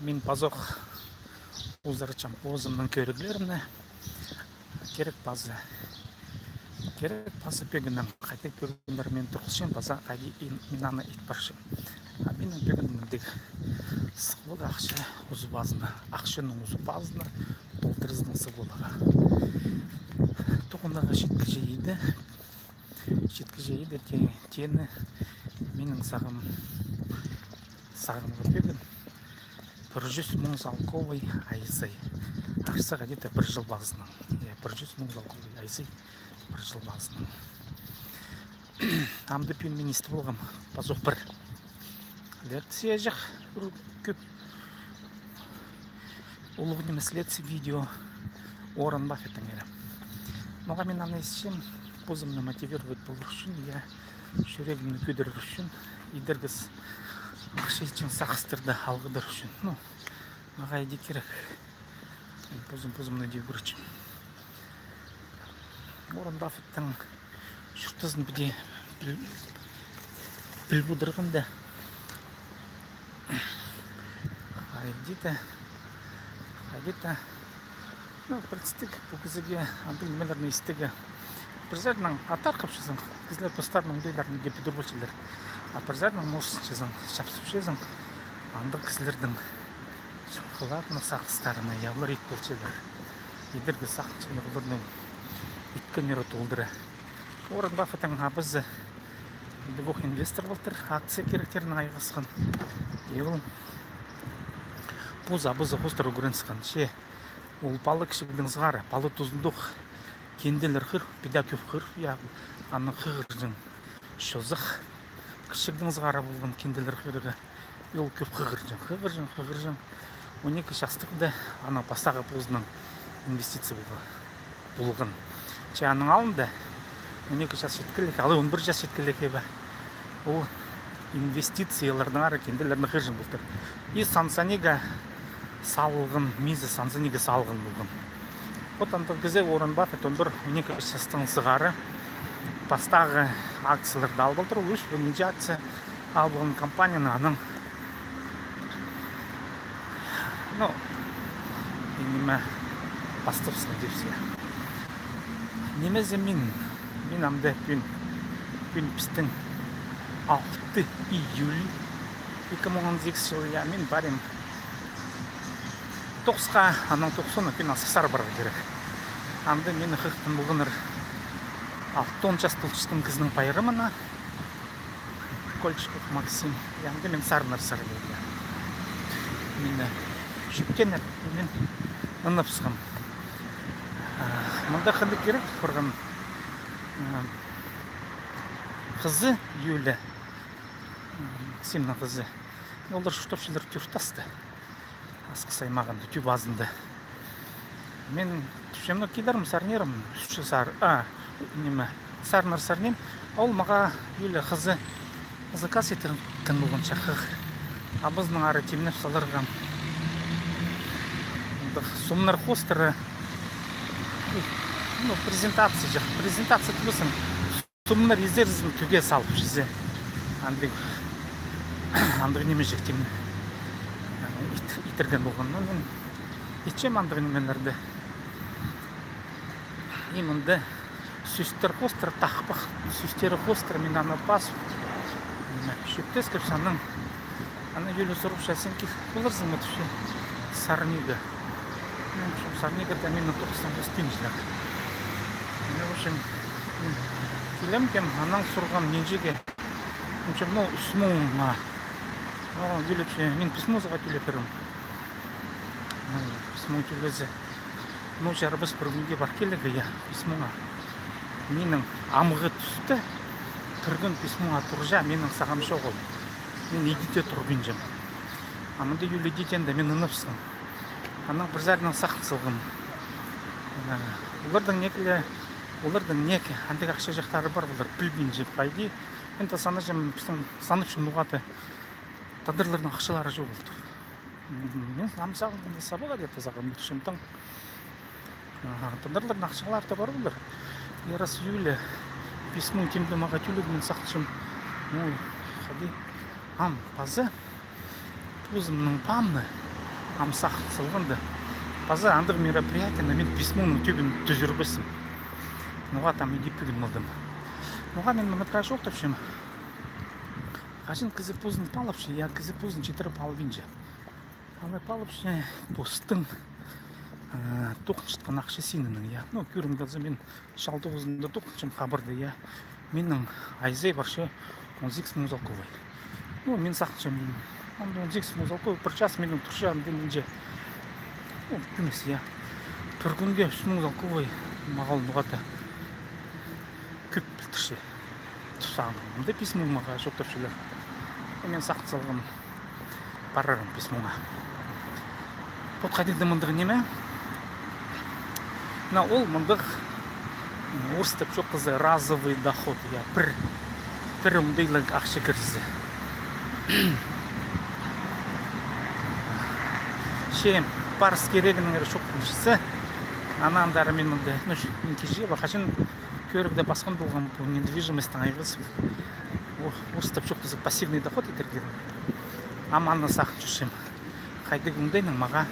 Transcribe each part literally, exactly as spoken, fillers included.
Мин пазох узаратчам позымның кӧріглерімні. Кирек паза. Кирек паза пӧгіннең. Хайдағ пӧгіннер мин турғысчам, паза хайди ин-, мин аны ит парчам. А минің пӧгіннең тігі сығып алды ахча узубазына, ахчаның узубазына толдырызынаң сығып аларға. Тоғынарға читкіҷе иді. Читкіҷе иді те-, теені минің сағам, сағамғы пӧгін. Пір чӱс муң салковай айзай. Арса, где-то пір чыл пазынаң. Я, пір чӱс муң салковай айзай пір чыл пазынаң. Амды пӱӱн мин истіп алғам пазох пір лекция чох, кӧп улуғ нимес лекция, видео Уоррен Баффеттің ері. Ноға мин аны исчем, позымны мотивировать полар ӱчӱн, я, чӱрегімні кӧдірер ӱчӱн, идерге с-, ахча итчең сағыстарны алғыдар ӱчӱн. Ну, мағаа иди кирек. Позым, позымны дее кӧрчем. Уоррен Баффеттің чуртазын піди піл-, піліп одырғанда, хайди-да, хайди-да, ну, пілістіг, пу кізіге андағ нимелерні истерге. Пір саринаң аттар хапчазың, кізілер постарының оңдайларын иди пӱдір полчалар. А пір саринаң морсынчазың, чапсыпчазың, андағ кізілернің чоңхаларына, сағыстарына, я, олар ит полчалар. Идерге сағынчалар, оларның иткеннері толдыра. Уоррен Баффеттің абазы андағ ох инвестор полтыр, акция киректерінең айғасхан. И ол позы абазы хоостыра ӱгреніскен. Че ол пала кічігдең сығара, пала тузында ох кинделер хығыр, піди кӧп хығыр, я, аны хығырҷаң чозах. Кічігдең сығара полған кинделер хығырға. И ол кӧп хығырҷаң, хығырҷаң, хығырҷаң. Он ікі частығда аның пастағы позының инвестиция полған. Че аның алнында он ікі час читкелек, алай он пір час читкелек пе, ол инвестицияларның ары кинделерні хығырҷаң полтыр. И Сан-Саниға салған, миизі Сан-Саниға салған полған. Вот андағ кізі Уоррен Баффетт он пір, он ікі частаң сығара пастағы акцияларны алып алтыр, ол ӱс пірінҷі акция алған компанияны анаң, ну, и ниме, пастапча тіпче. Ниме зе мин, мин амды пӱӱн, пӱӱн пістің алты июль ікі муң он сигізінҷі чыл, я, мин парим тоғысха, анаң тоғысха, пӱӱн Асхыссар парарға кирек. Амды мині хығыртхан полғаннар алтон час толчатхан кізінің пайрамына. Кольчиков Максим. И амды мин сарнар сарнирға. Мині чӧпкеннер, мин ынапсхам. А, мында хынығ кирек парған, а, хызы Юля. Максимнің хызы. Олар чуртапчалар Тӧрт Таста. Асхыс аймағында, Тӧб Азында. Мин тіпчем, ну, килерім, сарнирым, ӱс чыл сар-, а, ниме, сарнар сарним. Ол мағаа Юля хызы заказ иттірген полған чахығ. Абазының ары тимнеп саларға. Андағ сомнар хоостыра. Ну, презентация чох, презентация тібізің. Сомнар изерзін тӱге салып чізе. Андағ, андағ ниме чӧктім. Ит-, иттірген полған. Ну, мин итчем андағ нимелерні. И мында сӧстер хоостыра, тахпах сӧстері хоостыра, мин аны пас. Ниме, чӧптес кӧп санаң. Ана Юля сурапча: сен кил поларзың ма, тіпче, сарниға. Ну, в общем, сарнирға мині тоғыстаң хостинҷылар. Ну, в общем, м, килем кем, анаң сурғам нинҷеге. В общем, ну, ӱс муңа. Ну, Юля тіпче, мин пис муңзар тӧлеп пирем. Ну, пис муң тӧлезе. Ну, чарабас пір кӱнге пар килерге, я, пис муңа. Минің амғы туста пір кӱн пис муңа турҷа, минің сағам чоғыл. Мин иди дее турбинчам. А мында Юля иди теенде мин ынапсхам. Анаң пір саринаң сағын салғам. Э, оларның неке ле, оларның неке андағ ахча чахтары пар полар, пілбинчем, хайди. Мин дее санаҷам, пістің санапчам ноға-да тадарларның ахчалары чоғыл тіп. М, мин ам сағынғам, сабаға дее пазағам, итчем таң. Аха, тадарларның ахчалары даа пар полар. И раз Юля пис муң тимде мағаа тӧлег, мин сағынчам, ой, хайди, ам паза позымның паамны ам сағын салғанда. Паза андағ мероприятиені мин пис муңның тӧбін тӱзірбеспін. Ноға там идіп пирген полдым. Ноға мин мыны прай чоохтапчам. Хаҷан кізі позын паалапча, я, кізі позын читіріп албинча. Аны паалапча постың, э, тоғынчатхан ахча синінең, я. Ну, кӧрім килзе, мин чал тоғызында тоғынчам хабарда, я. Минің айзай парча он сигіс муң салковай. Ну, мин сағынчам, анда он сигіс муң салковай, пір час минің турча, ам дем нинҷе. Ну, кӧмес, я. Пір кӱнге ӱс муң салковай мағаа ол ноға-да кӧп пілдірче. Тусаам. Анда пис муңға чоохтапчалар. Е, мин сағын салғам. Парарым пис муңа. Вот хайди даа мындағ ниме. Мына ол мындағ, м, орыстап чоохтаза, разовый доход, я, пір, пір оңдайлығ ахча кірізі. Че парыс кирегінеңер чоохтанчаза, анаң андар мин мында, ну, мин кичее ба, хаҷан кӧрігде пасхан полғам пу недвижимостьтең айғазып, о-, орыстап чоохтаза, пассивный доход идерге. Ам аны сағын чӧрчем. Хайдағ оңдайнаң мағаа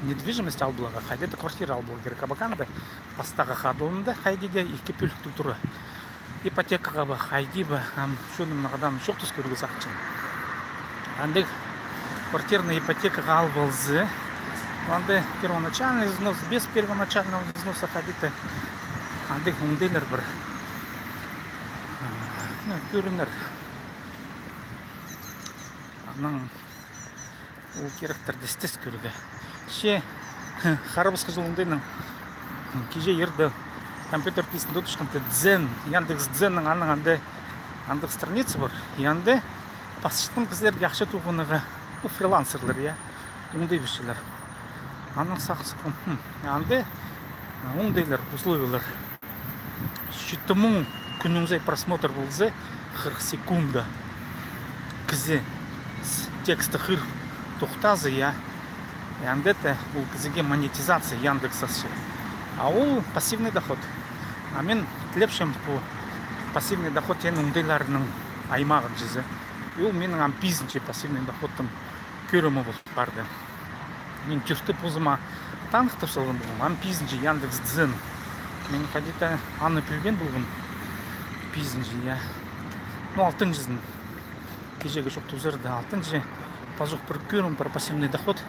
недвижимость ал поларға, хайди-да квартира ал поларға кирек. Абаканда пастағы хадылында хайди-да ікі пӧліктіг тура. Ипотекаға ба, хайди ба, ам, чоным нағадаң чоохтас кӧрерге сағынчам. Андағ квартирный ипотекаға ал полза, анда первоначальный взнос, без первоначального взноса хайди-да, андағ оңдайлар пар. Ну, кӧріңер. Анаң ол киректерді істес кӧрерге. Че харабысхы чыл оңдайнаң, кичее ирде компьютер кистінде одырчатханда Дзен, Яндекс Дзеннің аның анда, андағ страница пар. И анда пасчатхан кізілерге ахча тоғынарға, ну, фрилансерлер, я, оңдай пирчелер. Анаң сағын салғам, хм, анда, а, оңдайлар, условиялар. Читі муң кӱннің сай просмотр полза, хырых секунда кізі с-, тексті хығыр тохтаза, я. И анда даа ол кізіге монетизация Яндекс асча. А ол пассивный доход. А мин тілепчем пу пассивный доход теен оңдайларның аймағын чізе. И ол минің ам пизінҷі пассивный доходтың кӧрімі пол парды. Мин тӧртті позыма таныхтап салған полғам, ам пизінҷі Яндекс Дзен. Мин хайди-да аны пілбеен полғам. Пизінҷі, я. Ну, алтынҷызын. Кичееге чоохтазарда, алтынҷы. Пазох пір кӧрім пар, пассивный доход.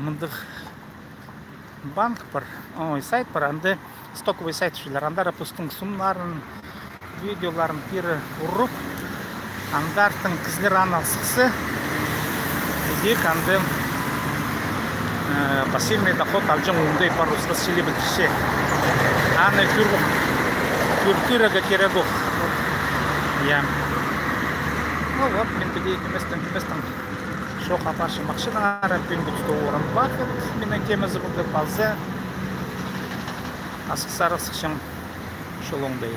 Мындағ банк пар, ой, сайт пар, анда стоковый сайт чіли. Андар постың сыннарын, видеоларын кире урып, андартын кізілер аны алысхы, идӧк анда, э, пассивный доход алҷаң оңдай пар, осхас чіли пілдірче. Аны кӧр-, кӧр-, кӧрерге кирек ох. Я. Ну вот, мин піди кӧместең, кӧместең. Чоох апарчам ахчанаңар, пӱӱнгі туста Уоррен Баффет минің темазы полды, паза асхыссар сыхчам чол оңдайы.